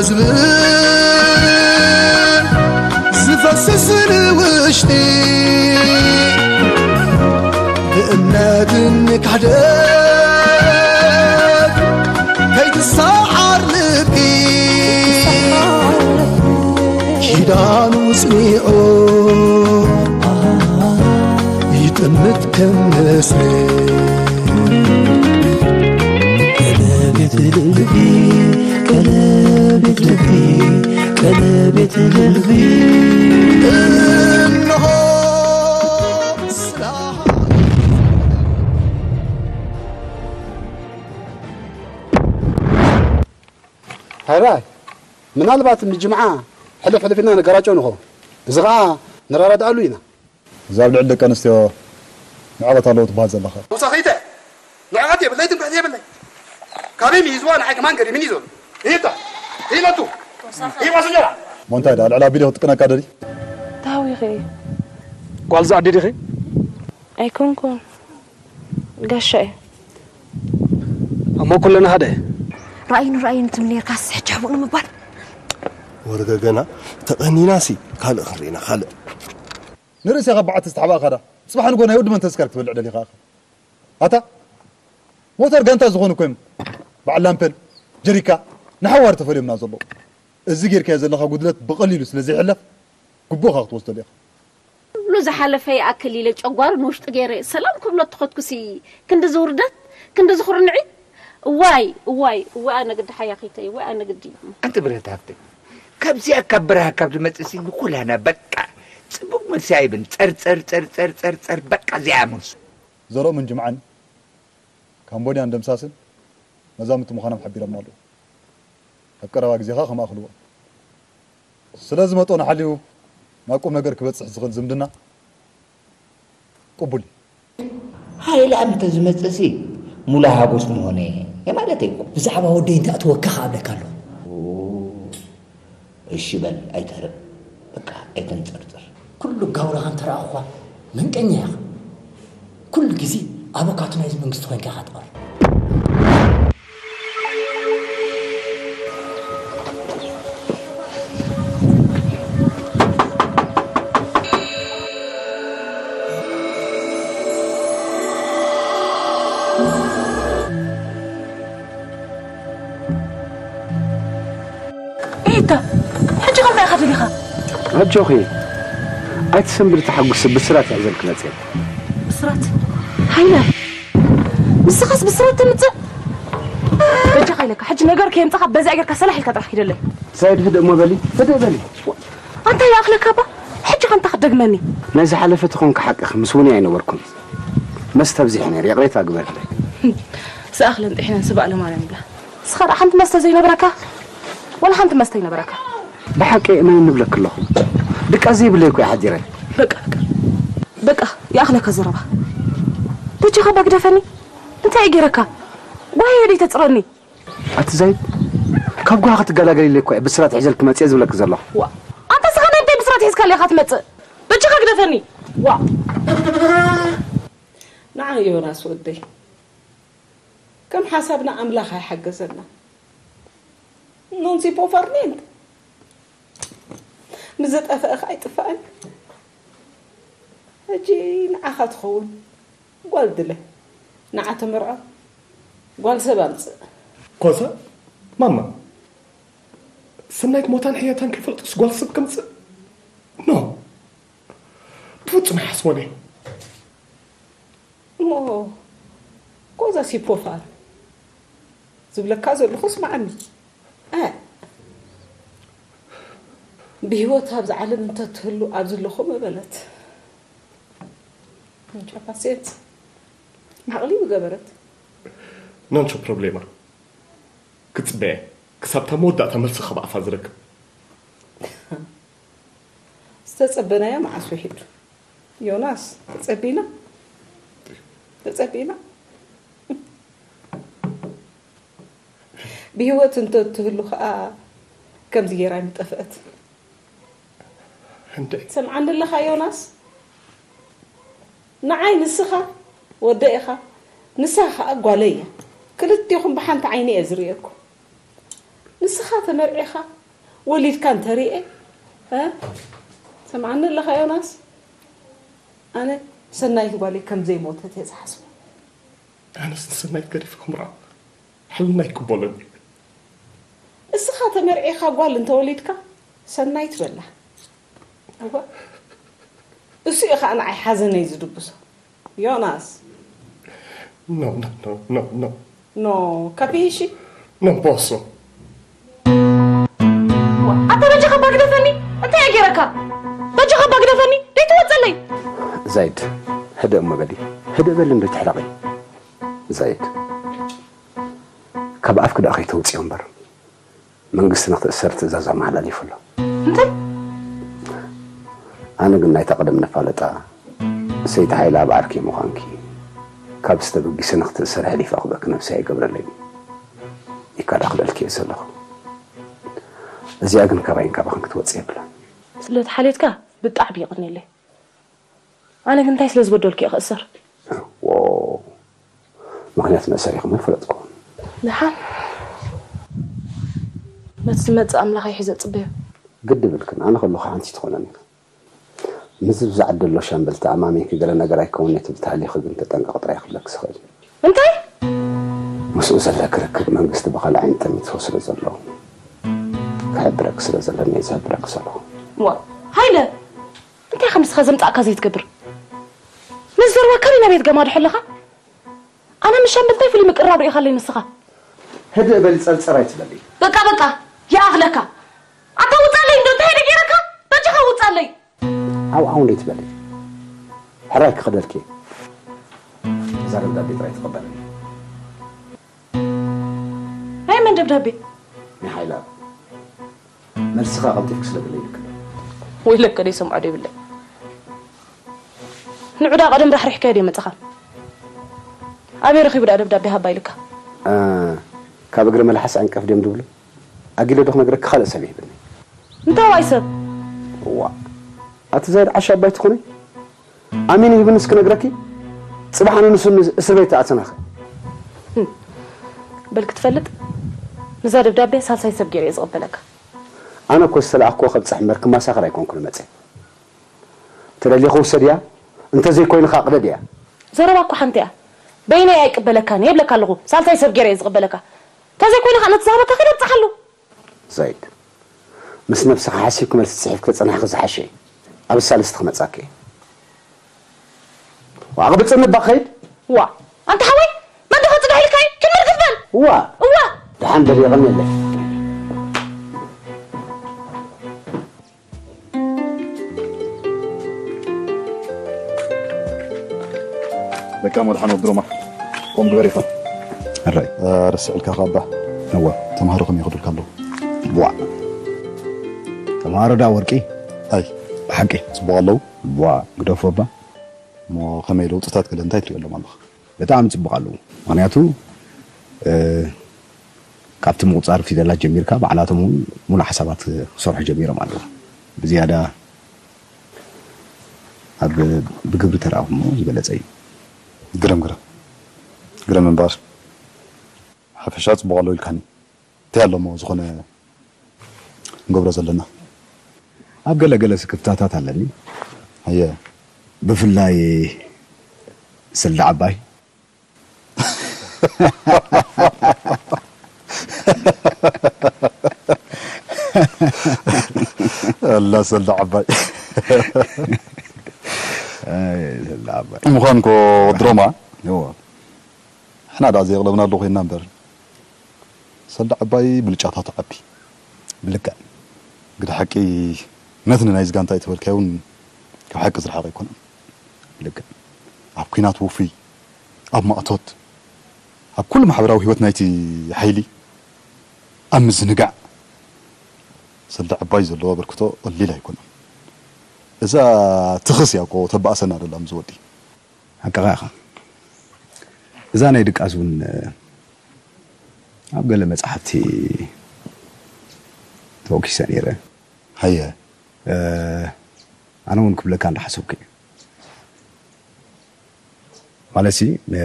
ዝብል ዝፈስስ ንውሽጢ ብእምነትን ክሕደት ከይትሰዓር ልቢ ኪዳኑ ጽኒዑ ይጥምት ከም ንስሪ። ቀለቤት ልቢ፣ ቀለቤት ልቢ፣ ቀለቤት ልቢ። እነሆ ስራ ሃይባይ፣ ምናልባት ምጅምዓ ሕልፍ ሕልፍ ኢልና ንገራጨው ንኸውን። እዚ ኸዓ ንረዳድኣሉ ኢና። እዛ ኣብ ልዕሊ ደቂ ኣንስትዮ ንዕቐት ኣለዎ ትበሃል ዘለኻ። ተወሳኺተ ንዕቐት የብለይ፣ ትምክሕቲ የብለይ። ካበይ ምሂዝዋ ንዓይ ከማን ገሪምኒ ዘሎ። ይህብታ፣ ይህበቱ፣ ይህባ ስንጀራ። ሞ እንታይ ደኣ ልዕሊ ኣቢሊ ክትቅነካ ደሊ? ታዊኺ። ጓልዛ ኣዲ ዲኺ? ኣይኮንኩን። ጋሻ እየ። እሞ ኩለና ሓደ። ራእይን ራእይን ትብል ነርካስ ሕጂ ሕቡእ ንምባል። ወርገገና ተቐኒናሲ ካልእ ክንርኢና ካልእ። ንርእስኻ በዓቲ ዝተሓባእኻ ዳ? ጽባሕ ንጎ ናይ ወዲ መን ተስካር ክትበልዕ ደሊኻ ኢኻ? ኣታ ሞተር ጋንታ ዝኾኑ እኮ እዮም። በዓል ላምፐል፣ ጀሪካ፣ ንሓዋር ተፈልዮምና ዘለዉ። እዚ ጌርካዮ ዘለኻ ጉድለት ብቐሊሉ ስለ ዘይሕለፍ፣ ግቡእኻ ክትወስደሉ ኢኻ። ኩሉ ዝሓለፈ ይኣክል ኢለ ጨጓሩ ንውሽጢ ገይረ ሰላም ክብሎ ተኸትኩሲ፣ ክንድዚ ውርደት፣ ክንድዚ ኩርንዒት። እዋይ፣ እዋይ፣ እዋይ ኣነ ግዲ ሓያኺተይ፣ እዋይ ኣነ ግዲ። ኣንቲ ብረት ሃፍተይ፣ ካብዚኣ ካብ በረኻ ካብ ዝመጽእሲ ንኩላና በቃ ጽቡቕ መልሲ ኣይብን። ጸር፣ ጸር፣ ጸር፣ ጸር፣ ጸር፣ ጸር፣ በቃ እዚኣ መልሱ። ዘርኦምን ጅምዓን ካምቦድያን ደምሳስን መዛምቲ ምዃኖም ሓቢሮምና ኣለዉ። ኣብ ቀረባ ግዜ ኸኣ ከማእኽልዎ። ስለዚ መጠኑ ሓልዩ ናብ ቁም ነገር ክበጽሕ ዝኽእል ዝምድና ቅቡል እዩ። ሃይለ ኣብ እንተዝመጽእሲ ሙሉ ሃጎስ ምኾነ እየ ማለተይ እኮ። ብዛዕባ ወደይ እንተኣትወካ ኸኣ እብለካ ኣለኹ። እሺ በል ኣይትህረም። በቃ ኣይተንጸርጽር። ኩሉ ጋውራኻ እንተ ረኣኹኻ መንቀኛ ኢኻ። ኩሉ ግዜ ኣቮካቶ ናይዚ መንግስቲ ኮይንካ ኢኻ ትቐርብ። ኤታ፣ ሕጂ ከምታ ኢኻ ደሊኻ? ኣጆኺ፣ ኣይትሰንብዲ፣ ተሓጉሲ፣ ብስራት ይሕዘልኪ መጽእ። ብስራት? ሃይለ፣ ንስኻስ ብስራት ተምጽእ? በጃኻ ኢለካ፣ ሕጂ ነገር ከየምጻኻ በዚኣ ጌርካ ሰላሕ ኢልካ ጥራሕ ኪደለይ። ዛይድ፣ ህድእ እሞ በሊ፣ ህድእ በሊ። ኣንታ ይኣኽለካ እባ፣ ሕጂ ከ እንታይ ክትደግመኒ? ናይ ዝሓለፈ ተኾንካ ሓቅኺ፣ ምስ ውኒ ኣይነበርኩን። መስተ ኣብዚሐ ነይረ፣ ይቕሬታ ግበርለይ። ዝኣኽለን ጥሒነን ስባእ ለማርያም ይብላ። ንስኻ ደኣ ሓንቲ መስተ ዘይነበረካ? ወላ ሓንቲ መስተ ይነበረካ? ብሓቂ እመን ንብለኪ ኣለኹ። ድቃስ ዘይብለይ እኮ እየ ሓዲረ። በቃ፣ በቃ። በቃ፣ ይኣኽለካ ዘረባ። በጃኻ እባ ግደፈኒ። እንታይ እየ ገይረካ? ጓሂ ደይ ተጽረኒ። ኣቲ ዛይድ፣ ካብ ጓሂ ክትገላገሊ ኢለ እኮ እየ ብስራት ሒዘልኪ መጽየ ዝብለኪ ዘለኹ። ዋ፣ ኣንታ ስኻ ናይ እንታይ ብስራት ሒዝካለይ ኢኻ ትመጽእ? በጃኻ ግደፈኒ። ዋ። ንዓ ዮናስ ወደይ፣ ከም ሓሳብና ኣምላኽ ኣይሓገዘና። Non si può far niente። ምስ ዝጠፍአ ኸኣ ኣይጥፍእን። ሕጂ ንዓኻ ትኸውን ጓል ድለ። ንዓ ተመርዖ ጓል ሰብ ኣምጽእ። ኮሰ ማማ፣ ሰናይት ሞታን ሕየታን ከይፈልጥስ ጓል ሰብ ከምጽእ? ኖ፣ ብፍጹም ኣይሓስቦን እየ። እሞ ኮዛ ሲፖፋር ዝብለካ ዘለኹ ስማዓኒ። እ፣ ብህይወት ኣብዚ ዓለም እንተትህሉ ኣብ ዘለኹ ምበለት። Non c'è pazienza። ዓቕሊ ምገበረት። Non c'è problema። ክጽበየ ክሳብታ መወዳእታ መልሲ ካብ ኣፋ ዝረክብ። ዝተጸበናዮ መዓስ ውሒዱ? ዮናስ፣ ተጸቢና? ተጸቢና? ብህይወት እንተ ትህሉ ኸኣ ከምዚ ጌራ ኣይምጠፍአት። እንዴ? ትሰምዓኒ ኣለኻ ዮናስ? ንዓይ ንስኻ ወደይ ኢኻ፣ ንሳ ኸኣ ጓለይ እያ። ክልቴኹም ብሓንቲ ዓይኒ እየ ዝርእየኩም። ንስኻ ተመርዒኻ ወሊድካ እንተሪኤ፣ እ? ሰምዓኒ ኣለኻ ዮናስ? ኣነ ሰናይት ጓለይ ከም ዘይሞተት እየ ዝሓስቦ። ኣነስ ንሰናይት ገዲፈ ክምርዓ ሕልና ኣይቅበሎን እዩ። እስኻ ተመርዒኻ ጓል እንተወሊድካ ሰናይት በላ። እዋ፣ እሱ እዩ ኸዓ ንዓይ ሓዘነይ ዝድብሶ። ዮናስ። No, no, no, no, no. No, capisci? Non posso. ኣታ በጃኻ ባግደፈኒ። እንታይ እየ ገይረካ? በጃኻ ባግደፈኒ። ደይ ትወፀለይ። ዛይድ፣ ህደእ እሞ በሊ። ህደእ በሊ እንዶ ትሕረቒ። ዛይድ፣ ካብ ኣፍኪ ደኣ ከይተውፅዮ እምበር፣ መንግስቲ ንክትእሰር ትእዛዝ ኣመሓላሊፉ ኣሎ። እንታይ? ኣነ ግን ናይታ ቀደም ነፋለጣ ሰይቲ ሓይለ ኣብ ዓርኪ ምዃንኪ ካብ ዝተበጊሰ ንክትእሰር ሕሊፍ ኣኽበኪ ነብሰይ ኣይገብረለይ። ይካዳ ክደልኪ እየ ዘለኹ። እዚኣ ግን ካባይን ካባኽን ክትወፅእ የብላን። ስለ ተሓልየትካ ብጣዕሚ የቐንየለይ። ኣነ ግን እንታይ ስለ ዝበደልኩ እየ ክእሰር? ዎ፣ ምኽንያት መእሰሪኹም ኣይፈለጥኩን። ደሓን ነቲ ዝመፅእ ኣምላኽ ይሒዘ ፅበዮ። ግዲ ብልክን ኣነ ከለኹ ሓንቲ ትኾነኒ። ምስዚ ብዛዕባ ደሎ ሻምበል ተኣማሚንኪ ገለ ነገር ኣይከውን እየ ትብል ተሃሊኺ ግን ተጠንቀቕ ጥራይ ክብለኪ ዝኽእል። እንታይ? ምስኡ ዘለኪ ርክብ መንግስቲ ብኻልእ ዓይኒ ጠሚትዎ ስለ ዘሎ ክሕብረኪ ስለ ዘለኒ እየ ዝሕብረኪ ዘለኹ። ዋ ሃይለ እንታይ ከም ንስኻ ዘምጻእካ ዘይትገብር? ነዚ ዘረባ ካበይ ናበይ ትገማድሖ ኣለኻ? ኣነ ምስ ሻምበል እንታይ ፍሉይ ምቅርራብ ርኢኻለይ ንስኻ? ህድእ በሊ ጸርጸር ኣይትበሊ። በቃ በቃ ይኣኽለካ። ኣታ ውጻለይ እንዶ እንታይ ኢለ ገይረካ? በጃኻ ውጻለይ። ዓው ዓው እንዴት በሊ። ሕራይ ክኸደልኪ። እዛ ደብዳቤ ጥራይ ተቐበለኒ። ናይ መን ደብዳቤ? ናይ ሓይላ መልስኻ ቀልጢፍክ ስለ ደለይልክ። ወይለከ ደይ ሰምዖ ደይብለይ። ንዑዳ ቀደም ራሕሪሕካዮ ደይ መጽኻ። ኣበይ ረኺቡ ደኣ ደብዳቤ ሃባ ኢልካ? እ፣ ካብ እግሪ መልሓስ ዕንቀፍ ድዮም ድብሉ? ኣጊለ ዶ ክነግረኪ ካልእ ሰብ ይህብኒ። እንታይ ዋይ ሰብ? እዋ ኣቲ ዛይድ ዓሻ ኣባይ ትኾኒ? ኣሚን ይህብንስ ክነግረኪ ጽባሕ ኣነ ንሱ እስር ቤት ተኣተናኸ። በል ክትፈልጥ ንዛ ደብዳቤ ሳልሳይ ሰብ ገይረ እየ ዝቕበለካ። ኣነ እኮ ዝተለኣኽክዎ ከብጽሕ እምበር ክመሳኸር ኣይኮንኩን መጸ። ተደሊኹ ውሰድያ፣ እንተዘይኮይኑ ኸዓ ቅደድያ። ዘረባ እኮ ሓንቲ እያ። በይነይ ኣይቅበለካን እየ ይብለካ ኣለኹ። ሳልሳይ ሰብ ገይረ እየ ዝቕበለካ። እንተዘይኮይኑ ኸዓ ነቲ ዝሃበካ ከይደ ኣብጽሓሉ። ዛይድ፣ ምስ ነብስኻ ሓሲብኪ መልሲ ጽሒፍኪ ተጸናሕኺ ዝሓሸ እዩ። ኣብ ሳልስቲ ክመጻኪ እየ። ዋዕ፣ ቅብጽኒ እባ ክኸይድ። ዋ፣ ኣንታ ሓወይ፣ መን ዶ ከጽንሖ ኢልካ እዩ? ኪድ ምርግፍ በል። ዋ፣ እዋ። ደሓን በል፣ የቐንየለይ። በቃ መድሓን ወድሮማ ቆም ግበር ኢኻ። ሕራይ። ረስዕልካ ካባ። እወ። ተምሃሮ ከመይ ይኸዱልካ ኣለዉ? ቧዕ። ተምሃሮ ዳ ወርቂ? ኣይ። ብሓቂ? ጽቡቕ ኣለዉ? ቧዕ፣ ግደፎ እባ። እሞ ከመይ ለውጥታት ገለ እንታይ ትሪኦ ኣሎም ኣለኻ? ብጣዕሚ ጽቡቕ ኣለዉ። ምኽንያቱ፣ እ፣ ካብቲ ምቑጻር ፊደላት ጀሚርካ ባዕላቶም እውን ሙሉእ ሓሳባት ክሰርሑ ጀሚሮም ኣለዉ። ብዝያዳ ኣብ ብግብሪ ተረኣኹሞ ዝበለጸ እዩ። ግርም፣ ግርም። ግርም እምበኣር። ሓፈሻ ጽቡቕ ኣለዉ ኢልካኒ። እንታይ ኣሎ እሞ ዝኾነ ንገብሮ ዘለና? ኣብ ገለ ገለ ስክፍታታት ኣለኒ። ኣየ። ብፍላይ ሰልዲ ዓባይ። ኣላ ሰልዲ ዓባይ። ኣይ፣ ሰልዲ ዓባይ። ምዃን እኮ ድሮማ እዎ። ንሕና ደኣ ዘየቕለብናሉ ኮይንና እምበር፣ ሰልዲ ዓባይ ብልጫታቱ ዓቢ። ብልክዕ። ግደ ሓቂ፣ ነቲ ንናይዚ ጋንታ ኣይተበልካዮ እውን ካብ ሓቂ ዝረሓቐ ኣይኮነን። ብልክዕ። ኣብ ኲናት ውፉይ፣ ኣብ ማእቶት፣ ኣብ ኩሉ ማሕበራዊ ህይወት ናይቲ ሓይሊ፣ ኣብ ምዝንጋዕ፣ ሰልዲ ዓባይ ዘለዎ ኣበርክቶ ቀሊል ኣይኮነን። እዛ ትኽስ እያ እኮ ተባእሰና ደላ ምስዚ ወዲ። ሓቅኻ ኢኻ። እዛ ናይ ድቃስ እውን ኣብ ገለ መጻሕፍቲ ተወኪሰ ነይረ። ሃየ። እ፣ ኣነ እውን ክብለካ እንዳሓሰብኩ እየ። ማለትሲ፣ እ፣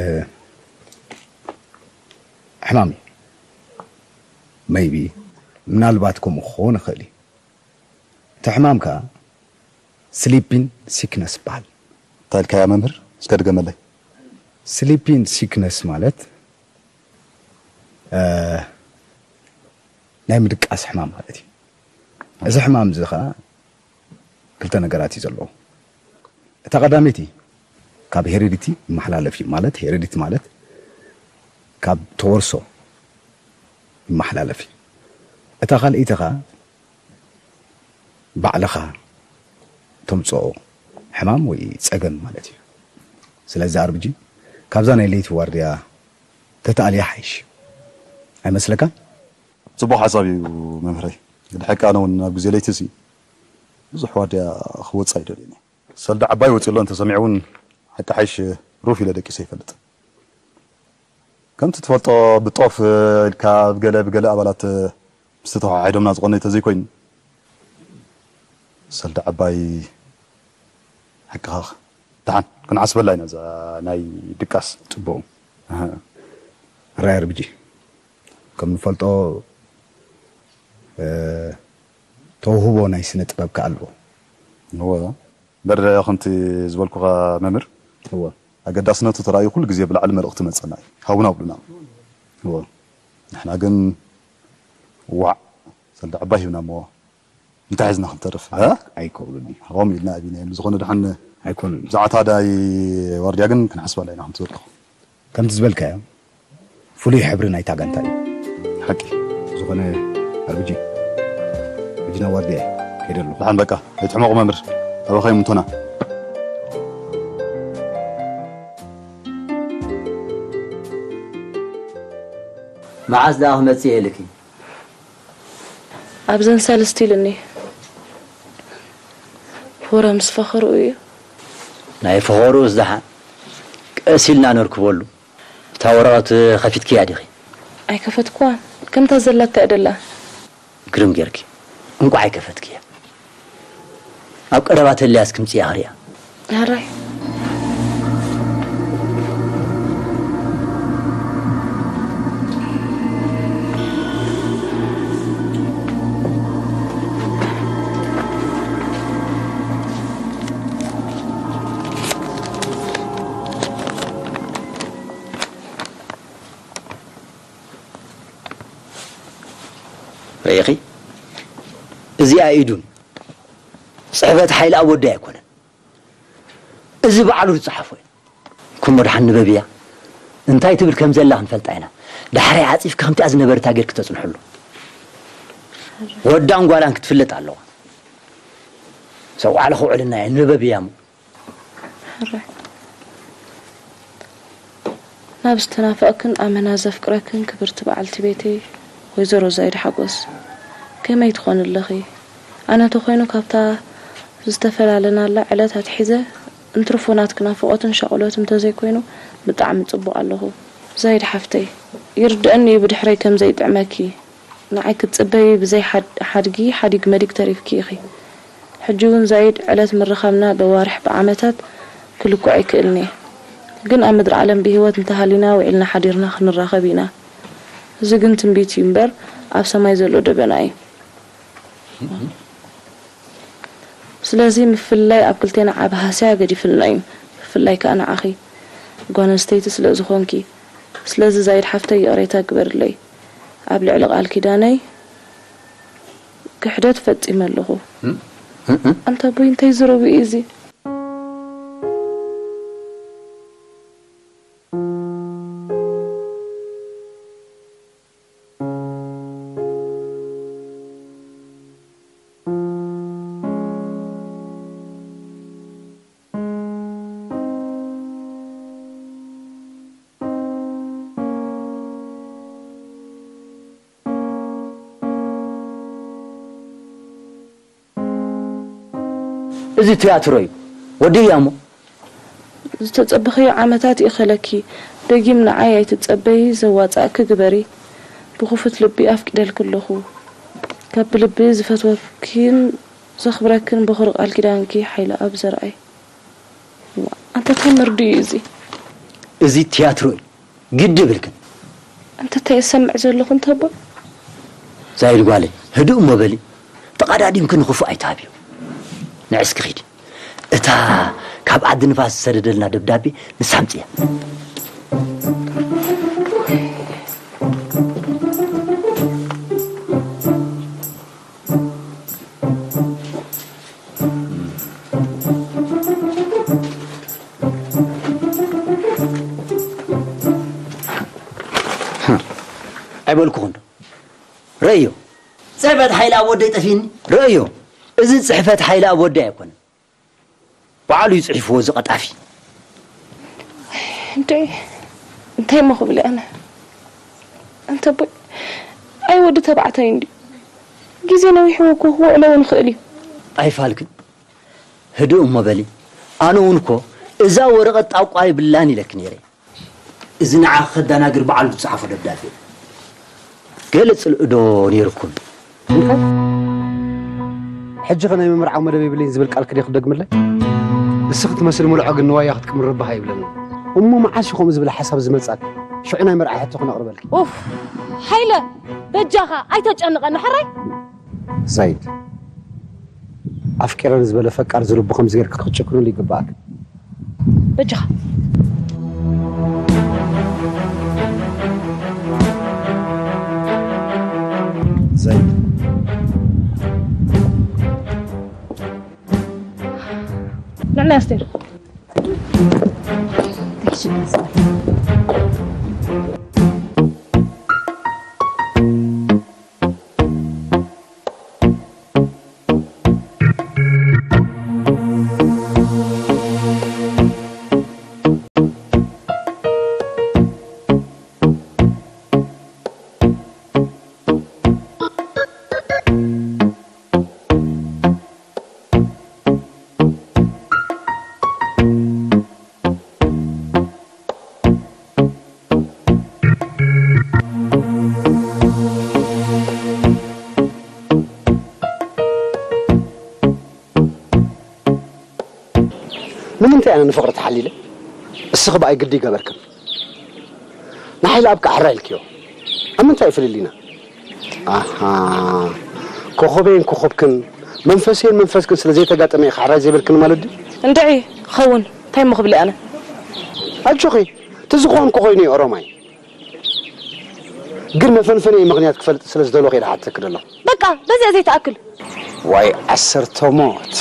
ሕማም እዩ። መይቢ ምናልባት ከምኡ ክኸውን ይኽእል እዩ። እቲ ሕማም ከኣ ስሊፒን ሲክነስ ይበሃል። እንታይ ኢልካያ መምህር? እስከ ድገመለይ። ስሊፒን ሲክነስ ማለት እ፣ ናይ ምድቃስ ሕማም ማለት እዩ። እዚ ሕማም እዚ ኸኣ ክልተ ነገራት እዩ ዘለዎ። እታ ቀዳመይቲ ካብ ሄሪዲቲ ይመሓላለፍ እዩ። ማለት ሄሪዲቲ ማለት ካብ ተወርሶ ይመሓላለፍ እዩ። እታ ካልኣይቲ ኸኣ ባዕልኻ ተምጽኦ ሕማም ወይ ጸገም ማለት እዩ። ስለዚ ኣርብጂ ካብዛ ናይ ለይቲ ዋርድያ ተተኣልያ ሓይሽ ኣይመስለካን? ጽቡቕ ሓሳብ እዩ መምህረይ። ግን ሓቂ ኣነ እውን ኣብ ግዜ ለይቲ እዚ ብዙሕ ዋርድያ ክወጽእ ኣይደልን እየ። ሰልዲ ዓባይ ወጺኡ ኣሎ እንተሰሚዐ እውን ሓቂ ሓይሽ ሩፍ ኢለ ደቂሰ ይፈልጥ። ከምቲ ትፈልጦ ብጦፍ ኢልካ ብገለ ብገለ ኣባላት ምስ ተተሓሒዶምና ዝቐነ ተዘይኮይኑ ሰልዲ ዓባይ ሓቅኻ ደሓን ክንዓስበላ ኢና እዛ ናይ ድቃስ። ጽቡቕ። ኣሃ። ራይ ኣርብጂ ከም ንፈልጦ እ፣ ተውህቦ ናይ ስነ ጥበብ ከኣ ኣለዎ። እወ። እምበር ከምቲ ዝበልኩኻ መምህር እወ። ኣገዳስነቱ ተራእዩ ኩሉ ግዜ ብላዕሊ መልእኽቲ መጸና እዩ። ሃቡና ብሉና። እወ። ንሕና ግን ዋዕ ሰልዲ ዓባይ ሂብና እሞ እንታይ ሒዝና ክንተርፍ? እ? ኣይከብሉን እዩ። ከምኡ ኢልና ኣቢና እዮም። ዝኾነ ደሓን ኣይኮኑን። ብዛዕባ እታ ዳይ ዋርድያ ግን ክንሓስበላ ኢና ከምቲ ዝበልኩ። ከምቲ ዝበልካዮ ፍሉይ ሕብሪ ናይታ ጋንታ እዩ። ሓቂ። ዝኾነ ኣርብጂ ሕጂ ናብ ዋርድያ ከይደ ኣለኹ። ደሓን በቃ ኣይትሕመቑ መምህር። ኣበኻይ ምንቶና። መዓስ ደኣ ክመጽእ እየ ኢልኪ? ኣብዘን ሰልስቲ ኢሉኒ። ፍረ ምስ ፈኸርኡ እዩ። ናይ ፈኸርኡስ ደሓን ቀስ ኢልና ነርክበሉ። እታ ወረቐት ከፊትክያ ዲኺ? ኣይከፈትኩዋን። ከምታ ዘላታ እያ ደላ። ግርም ጌርኪ። እንቋዕ ኣይከፈትክያ። ኣብ ቀረባ ተልያስ ክምጽእ እያ ክሪኣ። ሕራይ። ርኢኺ? እዚኣ ኢዱን ጽሕፈት ሓይሊ ኣብ ወደይ ኣይኮነን። እዚ ባዕሉ ዝጸሓፎ እዩ። ኩሞ ደሓን ንበብያ እንታይ ትብል ከም ዘላ ክንፈልጣ ኢና። ዳሕራይ ዓጺፍኪ ከምቲኣ ዝነበረታ ጌርኪ ተጽንሕሉ። ወዳን ጓላን ክትፍለጥ ኣለዋ። ሰው ባዕልኺ ውዕልና እያ፣ ንበብያ እሞ። ሕራይ። ናብ ዝተናፈቕክን ኣመና ዘፍቅረክን ክብርቲ በዓልቲ ቤተይ ወይዘሮ ዛይድ ሓጎስ፣ ከመይ ትኾኒ ኣለኺ? ኣነ ተኾይኑ ካብታ ዝተፈላለናላ ዕለት ኣትሒዘ እንትርፎ ናትኪ ናፍቖትን ሻቕሎትን እንተዘይኮይኑ ብጣዕሚ ጽቡቕ ኣለኹ። ዛይድ ሓፍተይ፣ ይርድኣኒ እዩ ብድሕረይ ከም ዘይጥዕመኪ። ንዓይ ክትጽበዪ ብዘይ ሓድ-፣ ሓድጊ ሓዲግ መዲግ ተሪፍኪ ኢኺ። ሕጂ እውን ዛይድ ዕለት ምርኻብና ብኣዋርሕ ብዓመታት ክልክዖ ኣይክእልን እየ። ግን ኣብ ምድሪ ዓለም ብህይወት እንተሃሊና ውዒልና ሓዲርና ክንራኸብ ኢና። እዚ ግን ትንቢት እዩ እምበር ኣብ ሰማይ ዘሎ ደበና እዩ። ስለዚ ምፍልላይ ኣብ ክልቴና ዓቢ ሃስያ ገዲፍልና እዩ። ብፍላይ ከኣ ንዓኺ ጓል ኣንስተይቲ ስለ ዝኾንኪ። ስለዚ ዛይድ ሓፍተይ ይቕሬታ ግበርለይ። ኣብ ልዕሊ ቃል ኪዳነይ ክሕደት ፈጺመ ኣለኹ። እም? እም? እም? ኣንታ ቦይ እንታይ ዝረቡ እዩ እዚ? እዚ ትያትሮ እዩ። ወዲ ህያሞ። ዝተጸበኽዮ ዓመታት ይኸለኪ። ደጊም ንዓይ ኣይትጸበዪ፣ ዘዋጻእኪ ግበሪ። ብኽፉት ልቢ ኣፍቂደልኪ ኣለኹ። ካብ ብልቢ ዝፈትወክን ዘኽብረክን በኹሪ ቃል ኪዳንኪ ሓይለኣብ ዘርኣይ። ዋ፣ ኣንታ እንታይ መርድኡ እዩ እዚ? እዚ ትያትሮ እዩ። ግዲ ይብልክን። ኣንታ እንታይ እሰምዕ ዘለኹ እንተቦ? ዛይድ ጓለይ፣ ህዱእ እሞ በሊ። ተቐዳዲምኪ ንኽፉእ ኣይትሃብዮ። ንዒ እስኪ ኺዲ። እታ ካብ ዓዲ ንፋስ ዝሰደደልና ደብዳቤ ንሳ ኣምጽእያ። ኣይበልኩኹን ዶ? ረእዮ። ጽሕፈት ሓይሊ ኣብ ወደይ ጠፊኒ። ረእዮ። እዚ ጽሕፈት ሓይሊ ኣብ ወደይ ኣይኮነን። ባዕሉ እዩ ጽሒፍዎ፣ እዚ ቀጣፊ። እንደ እንታይ እሞ ክብል ኣነ? እንተ ቦይ፣ ኣይ ወዲ ተባዕታይ እንዲ ግዜ ነዊሕዎ እኮ ክውዕሎ እውን ይኽእል እዩ። ኣይፋልክን። ህድእ እሞ በሊ። ኣነ እውን እኮ እዛ ወረቐት ጣቋ ይብላን ኢለክ ነይረ። እዚ ንዓኺ ከዳናግር በዓሉ ዝጸሓፎ ደብዳቤ። ገለ ጽልእ ዶ ነይርኩም? እንታይ? ሕጂ ኸ ናይ ምምርዓው መደብ የብለይን ዝብል ቃል ክደ ክደግምለይ? እስኺ ትመስሊ ሙሉዕ ግን ንዋያ ክትቅምሪ ባህ ኣይብለንን። እሞ መዓስ እዩ ከምኡ ዝብል ሓሳብ ዝመጻክ? ሽዑ ናይ መርዓ ሕቶ ክነቕርበልኪ። ኡፍ፣ ሃይለ፣ በጃኻ ኣይተጨንቐኒ ሕራይ። ዛይድ፣ ኣፍቂረን ዝበለ ፈቃር ዝልቡ ከምዚ ጌርካ ክትጭክነሉ ይግባኣክ። በጃኻ። ዛይድ፣ ንዕና ኣስቴር። ንምንታይ ኣነ ንፍቕሪ ተሓሊለ? እስኺ ብኣይ ግዲ ይገበርክን። ንሓይሊ ኣብ ከዓራ ኢልክዮ። ኣብ ምንታይ እዩ ፍልልይና? ኣሃ፣ ኮኾበይን ኮኾብክን መንፈሰይን መንፈስክን ስለ ዘይተጋጠመ እዩ ከዓራይ ዘይበልክን ማለት ድዩ? እንድዒ ኸውን፣ እንታይ እሞ ክብል ኣነ? ኣጆኺ፣ እቲ ዝኾንኩ ኮይኑ እዩ ኦሮማይ። ግን መፈንፈነይ ምኽንያት ክፈልጥ ስለ ዝደለኹ እየ ዝሓተኪ ዘለኹ። በቃ በዚኣ ዘይትኣክል። ዋይ ዓሰርተ ሞት።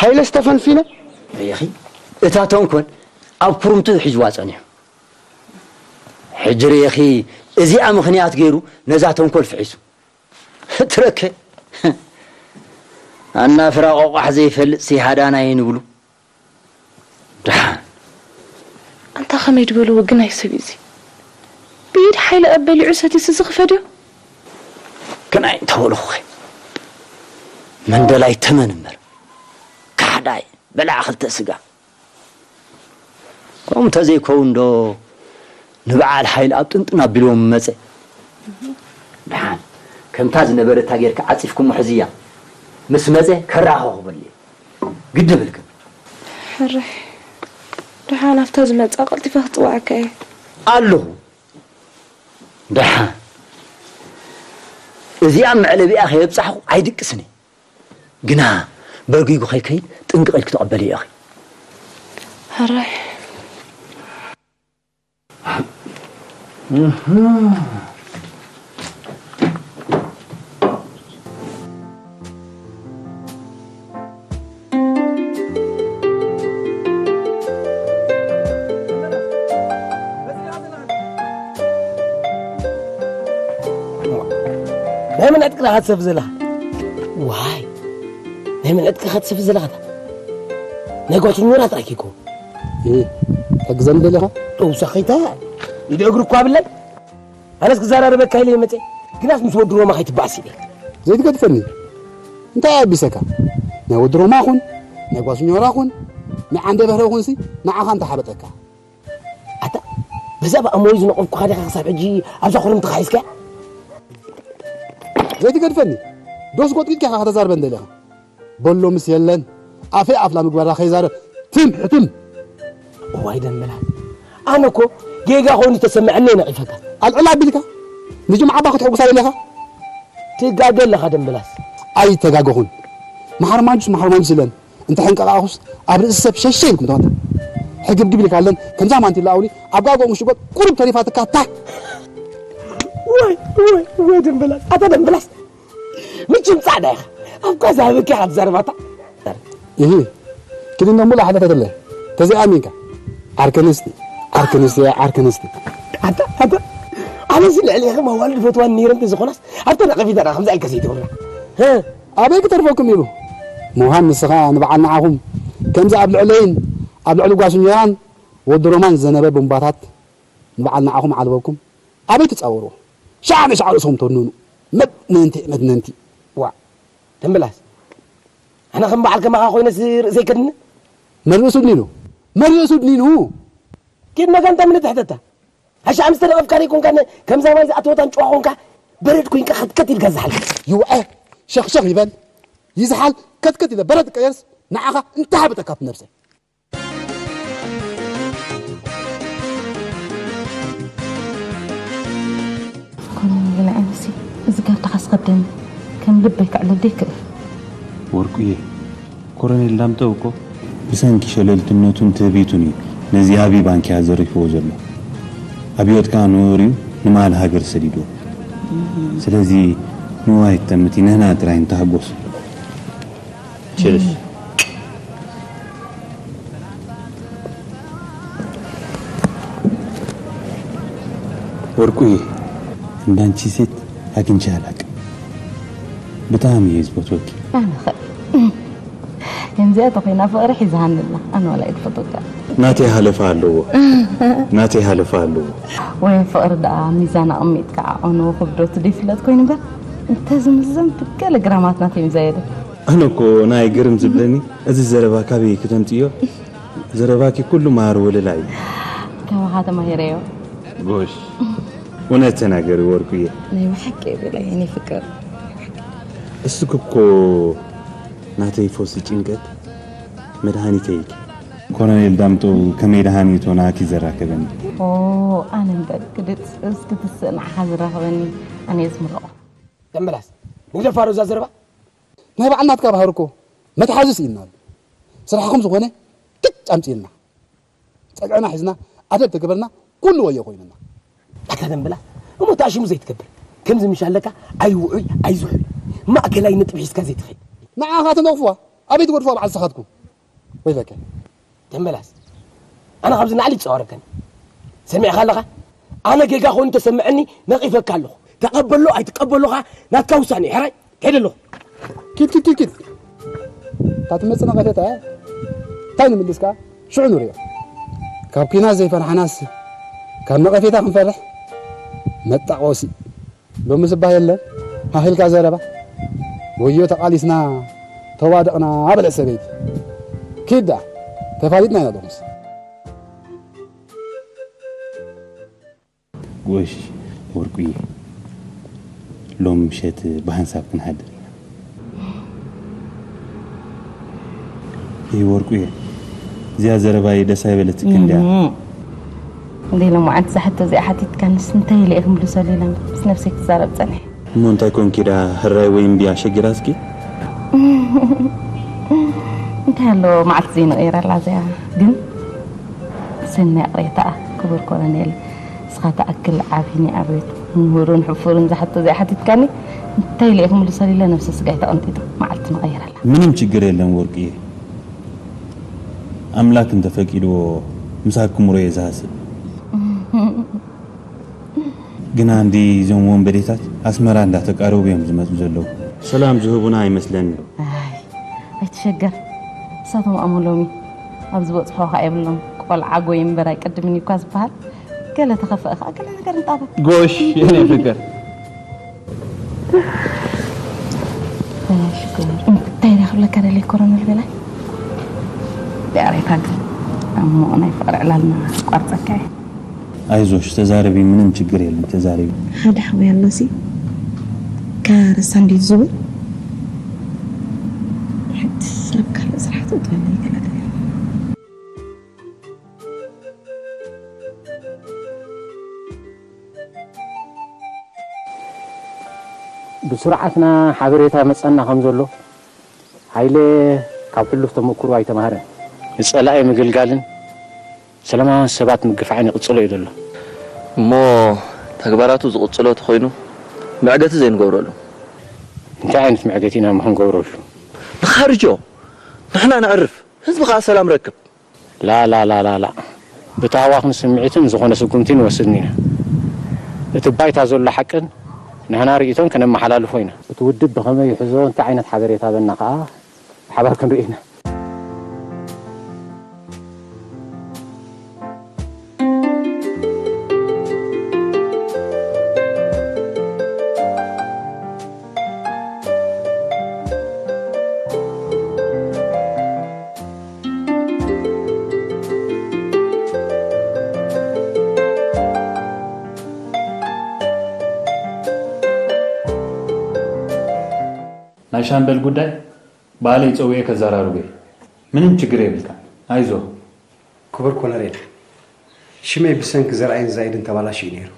ሃይለስ ተፈንፊነ። ርኢኺ፣ እታ ተንኮል ኣብ ኩርምቱ ሒዝዋ ጸኒሑ። ሕጂ ርኢኺ፣ እዚኣ ምኽንያት ገይሩ ነዛ ተንኮል ፍሒሱ። ትረከ ኣናፍራ ቆቋሕ ዘይፈልጥ ሲሃዳና ይንብሉ። ደሓን ኣንታ ከመይ ድበልዎ ግናይ ሰብ እዚ ብኢድ ሓይለ ኣበሊዑ ሰቲሱ ዝኽፈድዮ። ግናይ እንተበልኹኸ መንደላይ ተመን እምበር ካሕዳይ በላዕ ክልተ ስጋ። ከምኡ እንተዘይከውን ዶ ንበዓል ሓይሊ ኣብ ጥንጥን ኣቢልዎም መጸ። ደሓን ከምታ ዝነበረታ ጌርካ ዓጺፍኩሞ ሕዝያ ምስ መጸ ከራኸኹ በሊ ግዲ ብልክን። ሕራይ ደሓን ኣብታ ዝመጻ ቀልጢፈ ክጽውዓካ እየ። ኣለኹ። ደሓን እዚኣ መዕለቢኣ ከየብጻሕኹ ኣይድቅስን እየ። ግና በርጊጉ ከይከይድ ጥንቅቕ ኢልኪ ተቐበልዮ ኢኺ። ሕራይ ናይ መን ዕጥቂ ኢኻ ትሰፍፍ ዘለኻ? ዋይ ናይ መን ዕጥቂ ኢኻ ትሰፍፍ ዘለኻ? ናይ ጓቱን ኖራ ጥራይ ከይኮ ተግዘን ደለኻ? ውሳኺታ ኢደ እግሪ እኳ ብለን ኣነስ ክዘራረበካ ኢለ መፀ ግናስ ምስ ወዲ ሮማ ከይትበኣስ ኢለ ዘይትገድፈኒ እንታይ ኣቢሰካ ናይ ወዲ ሮማ ኹን ናይ ጓስኞራ ኹን ናይ ዓንደ በህረ ኹንሲ ንዓኻ እንተሓበጠካ ኣታ ብዛዕባ ኣሞይ ዝነቐፍኩኻ ዲኻ ክሳብ ሕጂ ኣብዛ ኩርምቲ ኻሒስካ ዘይትገድፈኒ ዶስ ጎጥቂጥካ ኢኻ ከተዛርበን ደሊኻ በሎ ምስ የለን ኣፈይ ኣፍላ ምግባራ ከይዛረብ ትም ሕትም እዋይ ደምበላ ኣነ እኮ ጌጋ ኮይኑ ተሰምዐኒ ነቒፈካ ኣልዕል ኣቢልካ ንጅምዓ እባ ክትሕጉሳ ደሊኻ? ትጋገ ኣለኻ ደምበላስ። ኣይተጋገኹን። መሓርማንጁስ መሓርማንጁስ ኢለን እንተ ሕንቀቓቑስ ኣብ ርእሲ ሰብ ሸሸ ኢልኩም ተመታ። ሕግብግብ ኢልካ ኣለን ከምዛ ማንቲላ ኣውሊ ኣብ ጋጎ ምሽጎጥ ቁሩብ ተሪፋትካ ታይ። ወይ ወይ ወይ ደምበላስ ኣታ ደምበላስ ምችም ጻዕዳ ኢኻ። ኣብ ጋዛ በኪ ኢኻ ትዛረባታ። እሂ ክድን ደሞ ላሕለፈትለ ተዚኣሚንካ ዓርከንስቲ ዓርከንስቲ ዓርከንስቲ ኣታ ኣታ ኣነዚ ልዕሊ ኢኻ ማዋልድ ፈትዋን ነይረ እንተ ዝኾናስ ኣብታ ነቐፊታ ዳ ከምዚ ኣልካ ዘይትብላ። ኣበይ ክተርፈኩም ኢሉ ምዃን ንስኻ ንበዓል ንዓኹም ከምዚ ኣብ ልዕለይን ኣብ ልዕሊ ጓስኛራን ወዲ ሮማን ዘነበ ቡምባታት ንበዓል ንዓኹም ዓልበኩም ኣበይ ትጻወርዎ ሻዕ ንሻዕ ርእስኹም ተወንኑ መድነንቲ መድነንቲ ዋ ደምበላስ ኣነ ከም በዓል ከማኻ ኮይነ ርእሰይ ከድኒ መርእሱ ድኒኑ መርእሱ ድኒኑ ኪድ ነገ እንታይ ምን ትሕተታ ሓሻ ምስ ተደቐፍካ ደይኮንካ ከምዛ ማይ ዝኣተወታን ጭዋ ኮንካ በረድ ኮይንካ ከትከት ኢልካ ዝሓል ይውዐ ሸኽሸኽ ይበል ይዝሓል ከትከት ኢለ በረድ ቀየርስ ንዓኻ እንታይ ሃበጠካ ኣብቲ ነብሰይ ኮነ ግን ኣይምሲ እዚ ጋርዳኻ ስኸብደኒ ከም ልበይ ክዕልል ደይክእል ወርቁየ ኮረኔል ዳምጠው እኮ ብሰንኪ ሸለልትነቱን ትህቢቱን እዩ ነዚ ዓቢ ባንኪ ኣዘሪፍዎ ዘሎ ኣብዮት ከኣ ንወር እዩ ንማል ሃገር ሰዲድዎ ስለዚ ንዋይ ትጠምት ነህና ጥራይ ንተሃጎስ ችልስ ወርቁ እንዳንቺ ሴት አግኝቼ አላቅም። በጣም እየ ዝፈትወኪ። ኣነ ኸ ከምዚኣ ተኾይና ፍቕሪ ሒዛሃኒ ኣላ። ኣነ ዋላ እየ ዝፈትወካ። ናተይ ሃለፋ ኣለዎ። ናተይ ሃለፋ ኣለዎ። ወይ ፍቕሪ ደኣ ሚዛን ኣቕሚጥካ ዓቐኑ ክብደቱ ደይፍለጥ ኮይኑ እምበር እንተዝምዘን ብገለ ግራማት ናተይ ምዛየደ። ኣነ እኮ ናይ ግርም ዝብለኒ እዚ ዘረባ ካበይ ክተምፅዮ ዘረባኪ ኩሉ ማር ወለላ እዩ። ካባኻ ተማሂረዮ። ጎሽ እውነት ተናገሪ ወርቁየ። ናይ ብሓቂ የብለይ የኔ ፍቅር። እስኪ እኮ ናተይ ፈውሲ ጭንቀት መድሃኒተይ ኢኪ። ኮሎኔል ዳምጠው ከመይ ደሃን እዩ ቶናኪ ዘራከበኒ? ኦ ኣነ እምበር ክድት እስኪ ትስእ ንዓኻ ዝራኸበኒ ኣነ እየ ዝምርቖ። ደመላስ ንግደፋ ዶ እዛ ዘረባ? ናይ በዓል ናትካ ባህሪ እኮ መትሓዚ ስኢንናሉ። ስራሕኹም ዝኾነ ትጭ ኣምፅእልና። ፀግዕና ሒዝና ኣደብ ተገበርና ኩሉ ወዮ ኮይኑና። ኣታ ደምብላ እሞ ተኣሽሙ ዘይትገብር ከምዚ ምሽ ኣለካ ኣይውዑይ ኣይዝሑል ማእከላይ ነጥቢ ሒዝካ ዘይትኸይድ። ንዓኻ ተነቕፍዋ ኣበይ ትገድፍዋ በዓል ስኻትኩም ወይለከ። ደምበላስ ኣነ ካብዚ ንዓሊ ይፀዋረከኒ ሰሚዕኻ ኣለኻ ኣነ ጌጋ ኮይኑ ተሰምዐኒ ነቒፈካ ኣለኹ ተቐበሎ ኣይትቀበሎኻ ናትካ ውሳኔ ሕራይ ከይደ ኣለኹ። ኪድ ኪድ ኪድ ኪድ እታ ትመፅእ ነቐፌታ እንታይ ንምልስ ከዓ ሽዑ ንሪኦ። ካብ ኲናት ዘይፈርሓናስ ካብ ነቐፌታ ክንፈርሕ መጣቆሲ ሎሚ ዝባህ የለን ሃህ ኢልካ ዘረባ ወዮ ተቓሊስና ተዋደቕና በለት ሰበይቲ። ኪድ ደኣ ተፋሊጥና ኢና ሎምስ። ጎሽ ወርቁየ ሎም ምሸት ብሃንሳብ ክንሃድር ኢና። እይ ወርቁየ እዚኣ ዘረባይ ደስ ኣይበለትክ እንድያ። እንደ ሎማዓንቲ ዝሓቶ እዚኣ ሓቲትካንስ እንታይ ኢለ እየ ክምልሰሉ ኢለ ምስ ነብሰይ ክዛረብ ፀኒሐ። እሞ እንታይ ኮንኪ ዳ ህራይ ወይ እምቢ ኣሸጊራትኪ? እንታይ ኣለዎ መዓልቲ ዘይንቕይረላ እዚኣ ግን ሰናይ ቅሬታኣ ክቡር ኮሎኔል እስኻ ትኣክል ዓቢ ናይ ኣቤት ምሁርን ሕፉርን ዝሓቶ እዚኣ ሓቲትካኒ እንታይ ኢለ እየ ክምልሰሉ ኢለ ነብሰ ስጋይ ተቐንጢጡ መዓልቲ ንቐይረላ። ምንም ችግር የለን ወርቅየ ኣምላክ እንተፈቂድዎ ምሳኩም ሮ እየ ዝሃስብ። ግና እንዲ እዞም ወንበዴታት ኣስመራ እንዳተቃረቡ እዮም ዝመፁ ዘለዉ። ሰላም ዝህቡና ኣይመስለኒ። ኣይ ኣይትሸገር እሳቶም ኣሞ ሎሚ ኣብ ዝበፅሖ ከዓ የብሎም ቆልዓ ጎይ እምበር ኣይቅድምን እዩ እኳ ዝበሃል። ገለ ተኸፍአ ከዓ ገለ ነገር ንጣበብ። ጎሽ የኔ ፍቅር እንታይ ዳ ክብለካ ደልየ ኮረነል በላይ ዳሬታ ግን ኣሞ ናይ ፍቅሪ ዕላልና ቋርፀካ እየ። ኣይዞሽ ተዛረቢ ምንም ችግር የለን ተዛረቢ። ሓደ ሓወይ ኣሎ ሲ ካርሳ እንዴት ዝብል ሕድ ሰብ ካልእ ስራሕ ትእትወለይ ገለ ገለ። ብስርዓትና ሓበሬታ መጸና ከም ዘሎ፣ ሃይለ ካብ ሕሉፍ ተመክሮ ኣይተማህረን። ንጸላኢ ምግልጋልን ሰላማውያን ሰባት ምግፋዕን ይቕጽሎ እዩ ዘሎ። እሞ ተግባራቱ ዝቕጽሎ ተኾይኑ፣ መዕገቲ ዘይንገብረሉ? እንታይ ዓይነት መዕገቲ ኢና እሞ ክንገብረሉ? ንኻርጆ፣ ንሕና ነዕርፍ፣ ህዝቢ ኸኣ ሰላም ረክብ። ላ ላ ላ ላ ላ። ብታህዋኽን ስምዒትን ዝኾነ ስጉምቲ ንወስድን ኢና። እቲ ባይታ ዘሎ ሓቅን ንሕና ርእይቶን ከነመሓላልፎ ኢና። እቲ ውድብ ብኸመይ ይሕዞ፣ እንታይ ዓይነት ሓበሬታ በና ከኣ ብሓባር ክንርኢ ኢና። ናይ ሻምበል ጉዳይ ባዕለይ ጸዊዐ ከዘራርቦ እየ። ምንም ችግር የብልካ። ኣይዞ። ክቡር ኮነሬል፣ ሽመይ ብሰንኪ ዘርኣይን ዛይድን ተባላሽዩ ነይሩ።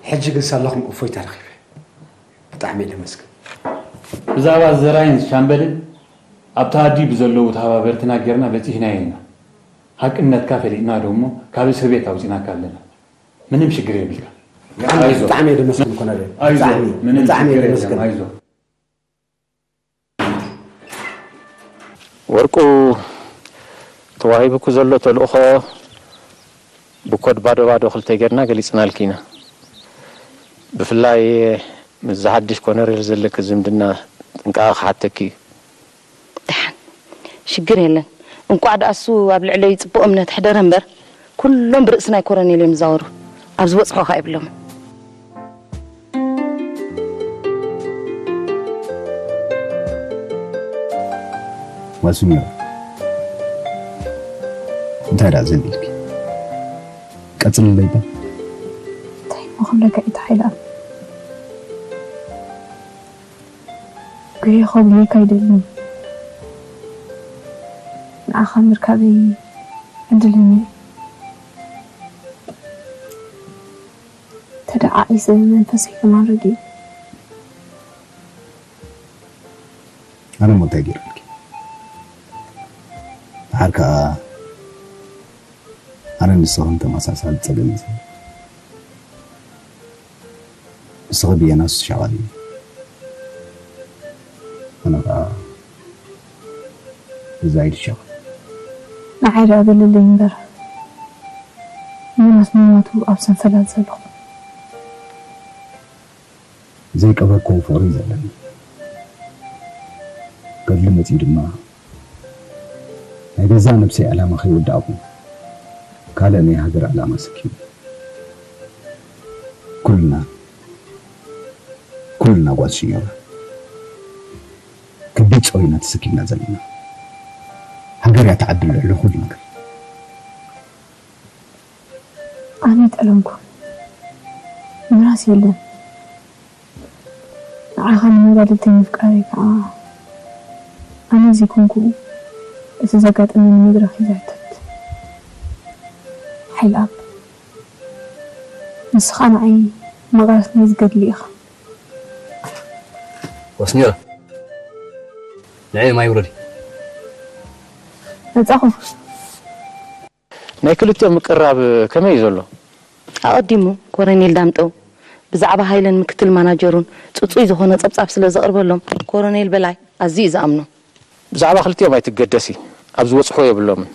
ሕጂ ግን ሳላኹም እፎይታ ረኺበ። ብጣዕሚ እየ ደመስግን። ብዛዕባ ዘርኣይን ሻምበልን ኣብታ ኣዲ ብዘለዉ ተሓባበርትና ጌርና በጺሕናዮ ኢና። ሓቅነትካ ፈሊጥና ደሞ ካብ እስር ቤት ኣውጺናካ ኣለና። ምንም ሽግር የብልካ። ብጣዕሚ ኣይዞ። ብጣዕሚ እየ ደመስግን ኮነሬል። ኣይዞ፣ ብጣዕሚ፣ ምንም ብጣዕሚ እየ ሽግር የብልካ። ደመስግን። ኣይዞ። ወርቁ፣ ተዋሂቡኩ ዘሎ ተልእኾ ብኮድ ባዶ ባዶ ክልተ ጌርና ገሊጽናልኪ ኢና። ብፍላይ ምስዚ ሓድሽ ኮነሬል ዘለኪ ዝምድና ጥንቃቐ ክሓተኪ እዩ። ደሓን፣ ሽግር የለን። እንቋዕ ደኣ እሱ ኣብ ልዕለይ ጽቡቕ እምነት ኣሕደረ እምበር፣ ኩሎም ብርእሲ ናይ ኮረኔል እዮም ዝዛወሩ። ኣብ ዝበጽሖ ኸኣ የብሎምን። ዋስኛ፣ እንታይ ደኣ ዘቢልኪ? ቀጽልለይ እባ። እንታይ እሞ ክብለካ ኢታ ሓይልኣብ? ጉሄ ከጉህየካ ኣይደልን። ንዓኻ ምርካበይ ዕድለኛ እየ። ተደዓዒሰ መንፈሰይ ከማን ረጊኡ። ኣነ እሞ እንታይ ገይረልኪ? ደሓር ከኣ ኣነ ንስኽን ተመሳሳሊ ጸገም እዩ። ንስኺ ብየናስ ትሻቐሊ? ኣነ ኸኣ ብዛይድ ይሻቐል። ንዓይ ደኣ በልለይ እምበር፣ ዮናስ ምማቱ ኣብ ሰንፈላል ዘለኹ። ዘይቀብረክዎ ፍቕሪ እዩ ዘለኒ። ገድሊ መጺኡ ድማ ናይ ገዛእ ነብሰይ ዕላማ ከይወዳእኩ ካልእ ናይ ሃገር ዕላማ ሰኪሙ። ኩልና፣ ኩልና ጓዝ ሽዮራ ከቢድ ጾር ኢና ተሰኪምና ዘለና። ሃገር እያ ትዓቢ ልዕሊ ኩሉ ነገር። ኣነ ጠለምኩ ምራስ የለን። ንዓኻ ንመዳልብተይ ምፍቃረይ ከዓ ኣነ ዘይኮንኩ እቲ ዘጋጠመኒ መድረኽ እዩ ዘሕተት። ሓይልኣብ፣ ንስኻ ንዓይ መቓረስኒ ዝገድሊ ኢኻ። ወስኒራ፣ ንዐ ማይ ውረዲ። መጻኹ። ናይ ክልቲኦም ምቅርራብ ከመይ እዩ ዘሎ? ኣቐዲሙ ኮረኔል ዳምጠው ብዛዕባ ሃይለን ምክትል ማናጀሩን ጽጹይ ዝኾነ ጸብጻብ ስለ ዘቕርበሎም ኮረኔል በላይ ኣዝዩ እዩ ዝኣምኖ። ብዛዕባ ክልቲኦም ኣይትገደሲ፣ ኣብ ዝበጽሖ የብሎምን።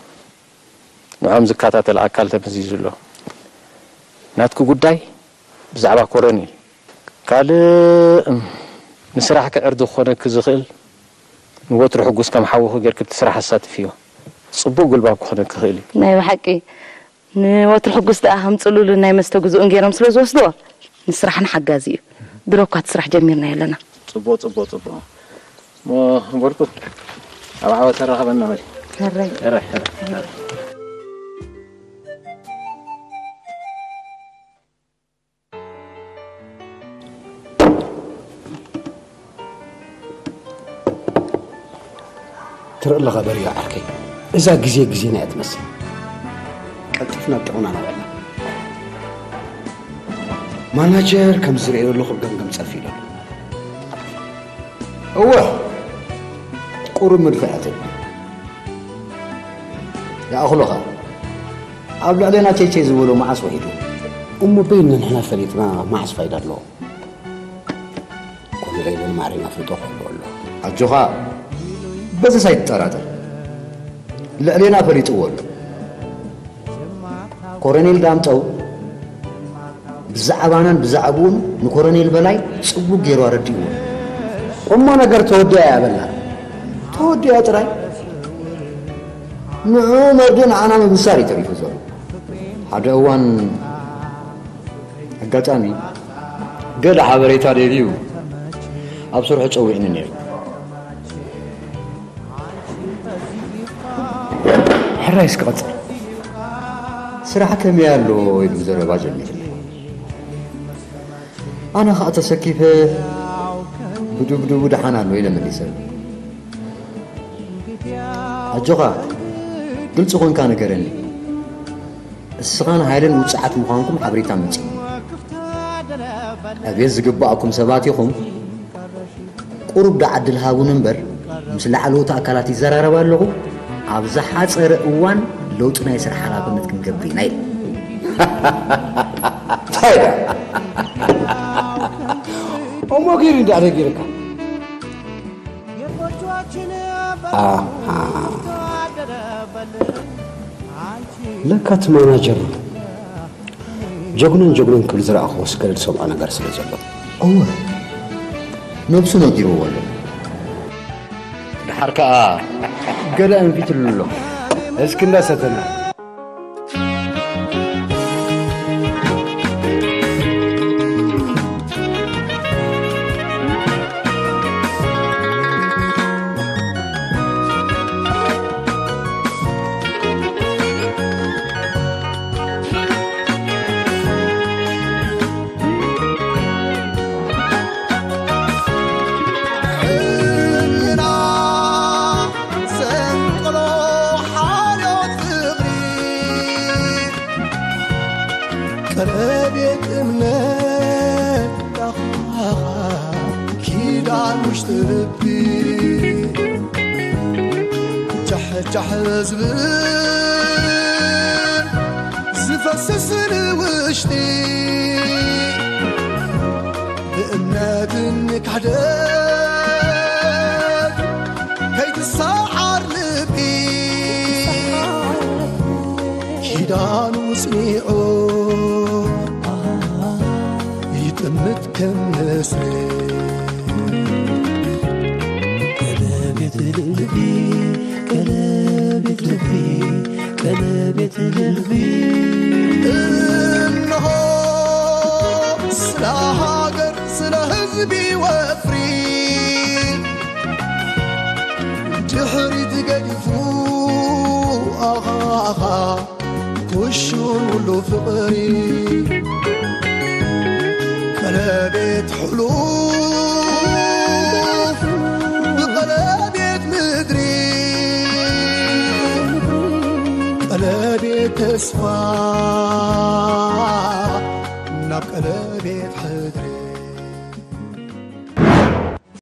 ንዖም ዝከታተል ኣካል ተመዚዙ ኣሎ። ናትኪ ጉዳይ ብዛዕባ ኮረኔል ካልእ፣ እም፣ ንስራሕ ክዕርዲ ክኾነኪ ዝኽእል ንወትሩ ሕጉስ ከም ሓውኺ ጌርኪ ብቲ ስራሕ ኣሳትፍዮ። ጽቡቕ ጉልባብ ክኾነኪ ይኽእል እዩ። ናይ ብሓቂ ንወትሩ ሕጉስ ደኣ ከም ጽሉልን ናይ መስተ ግዝኡን ጌሮም ስለ ዝወስድዎ ንስራሕና ሓጋዚ እዩ። ድሮ እኳ እቲ ስራሕ ጀሚርናዮ ኣለና። ጽቡቕ፣ ጽቡቕ፣ ጽቡቕ። እሞ በርኩ፣ ኣብ ዓወት ተራኸበና በል። ሕራይ። ሕራይ፣ ሕራይ፣ ሕራይ። ትርኢ ኣለኻ በርዮ ዓርከይ፣ እዛ ግዜ ግዜና እያ ትመስል። ቀልጢፍና ኣብ ጥቕምና ነውዕላ። ማናጀር ከም ዝርእዮ ዘለኹ ገምገም ጸፊ ኢሉ ኣሎ። እወ፣ ቁሩብ ምድፋዕ ኣትብል። ይኣኽሎ ኸኣ፣ ኣብ ልዕሌና ቸይቸይ ዝበሎ መዓስ ውዒሉ? እሞ በይንና ንሕና ፈሊጥና መዓስ ፋይዳ ኣለዎ? ኮሎኔል ማዕረን ኣፍልጦ ክህልዎ ኣለዎ። ኣጆኻ፣ በዚስ ኣይትጠራጠር። ልዕሌና ፈሊጥዎ ኣሎ። ኮሎኔል ዳምጠው ብዛዕባናን ብዛዕብኡን ንኮሎኔል በላይ ጽቡቕ ገይሩ ኣረዲእዎ። እሞ ነገር ተወዲኣ እያ በላ። ተወዲኣ ጥራይ? ንዕኡ መርድእ ንዓና ምብሳር እዩ ተሪፉ ዘሎ። ሓደ እዋን ኣጋጣሚ ገለ ሓበሬታ ደልዩ ኣብ ስርሑ ጸዊዕኒ ነይሩ። ሕራይ እስኪ ቀጽል። ስራሕ ከመይ ኣሎ? ኢሉ ዘረባ ጀሚርኒ። ኣነ ኸኣ ተሰኪፈ ብዱብዱቡ ደሓን ኣሎ ኢለ መሊሰሉ። ኣጆኻ፣ ግልጺ ኮንካ ንገረኒ። እስኻን ሃይለን ውጹዓት ምዃንኩም ሓበሬታ መጺኡ። ዕብየት ዝግብኣኩም ሰባት ኢኹም። ቁሩብ ደኣ ዕድል ሃቡኒ እምበር፣ ምስ ላዕለዎት ኣካላት ይዘራረብ ኣለኹ። ኣብ ዝሓጸረ እዋን ለውጢ ናይ ስራሕ ሓላፍነት ክንገብር ኢና ኢሉ። እንታይ ደኣ? እሞ ገይሩ እንዳ ደጊርካ። ኣሃ። ለካ እቲ ማናጀር ጀግኑን ጀግኑን ክብል ዝረኣኽዎ ስገደድ ሰብኣ ነገር ስለ ዘሎ። እወ፣ ነብሱ ነጊርዎ ኣሎ። ደሓር ከኣ ገለ ኣንፊትሉ ኣሎ። እስኪ እንዳሰተና። ሕልና ዘንቀሎ ሓልዮት ፍቕሪ፣ ቀለቤት እምነት ዳኻ ኪዳን ውሽጢ ልቢ፣ ጃሕ ጃሕ ዝብል ዝፈስስ ንውሽጢ፣ ብእምነትን ክሕደት ከይትሰዓር ልቢ፣ ኪዳኑ ጽኒዑ ይጥምት ከም ንስሪ። ቀለቤት ልቢ፣ ቀለቤት ልቢ፣ ቀለቤት ልቢ። እነሆ ስለ ሃገር፣ ስለ ህዝቢ ወፍሪ፣ ድሕሪት ገዲፉ፣ ኣኻ፣ ኣኻ፣ ኩሹን ሁሉ ፍቕሪ፣ ቀለቤት ሕሉፍ ብቐለቤት ምድሪ፣ ቀለቤት ተስፋ ናብ ቀለቤት